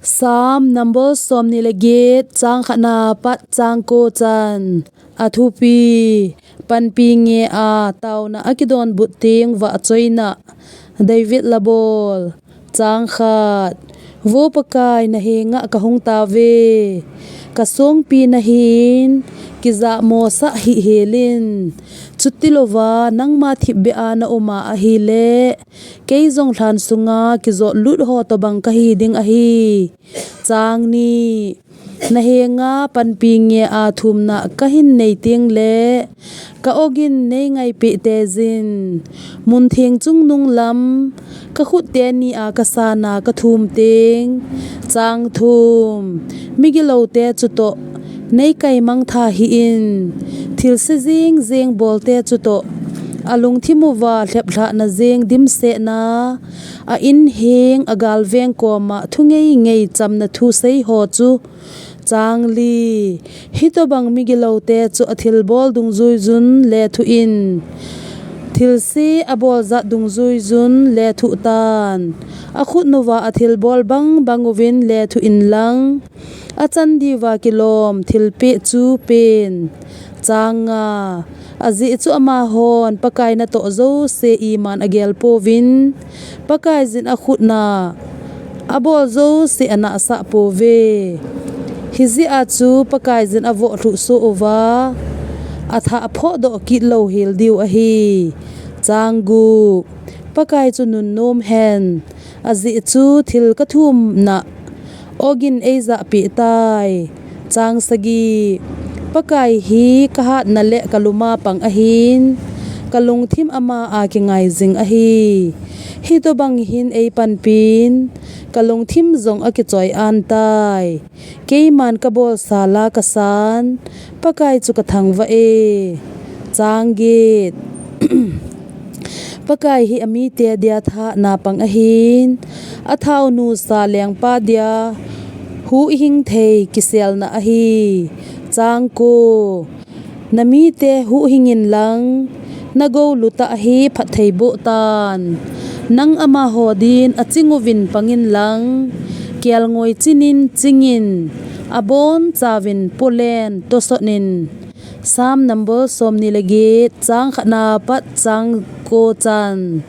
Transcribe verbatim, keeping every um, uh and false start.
Psalm number somni le get, chang khatna pat chang ko chan. Athupi: Panpi nge a tauna akidonbut teng vahchoina. David labol. Chang khat. Vo Pakai, nahenga kahung tauve. Kasongpi nahin, kijahmosah hih helin. Chutilouva nangma thipbeh a nauma ahile, kei jong lhan sunga kijotlut ho tobang kahi ding ahi. Chang ni. Nahenga panpi nge a thumna kahin nei tengle, ka-ogin neingaipeh teijin. Muntheng chungnung lam, kakhut teni a kasana kathum teng. Chang thum. Migiloute chutoh, neikaimang tha hih in. Thilse jeng jeng bolte chutoh, alungthimuva lheplhahna jeng dimsetna, a-inheng agalveng koma thu ngeingei chamna thusei ho chu. Chang li. Hitobang migiloute chu athilbol dungjuijun lethuh in. Thilse aboljat dungjuijun lethuh tan. Akhutnuva athilbol bangbang uvin lethuh inlang, achan diuva kilom thilpeh chu pen. Chang nga. Ajeh chu amahon Pakai natoh jouse iman agelpouvin, Pakaiyin akhutna abol jouse anahsah pouve. Hijeh a chu Pakaiyin avoh lhuh soh uva, athah phohdoh kit louhel diu ahi. Chang gup. Pakai chu nunnom hen, ajeh chu thil kathumna ogin eijahpeh tai. Chang sagi. Pakai hi kahatna le kaluma pang ahin, kalungthim ama a kingai jing ahi. Hitobang hin eipanpin, kalungthim jong akichoi-an tai. Keiman kabolsa la kasan, Pakai chu kathangvah e. Chang get. Pakai hi amite dia thahatna pang ahin, athao nusa lengpa dia huhhing thei kiselna ahi. Chang ko. Namite huhhing inlang, nagou lutah hi phattheiboh tan. Nang amaho din aching uvin pang inlang, kelngoi chinin chingin, abonchauvin polen tosot in. Psalm number somni le get, chang khatna pat chang ko chan.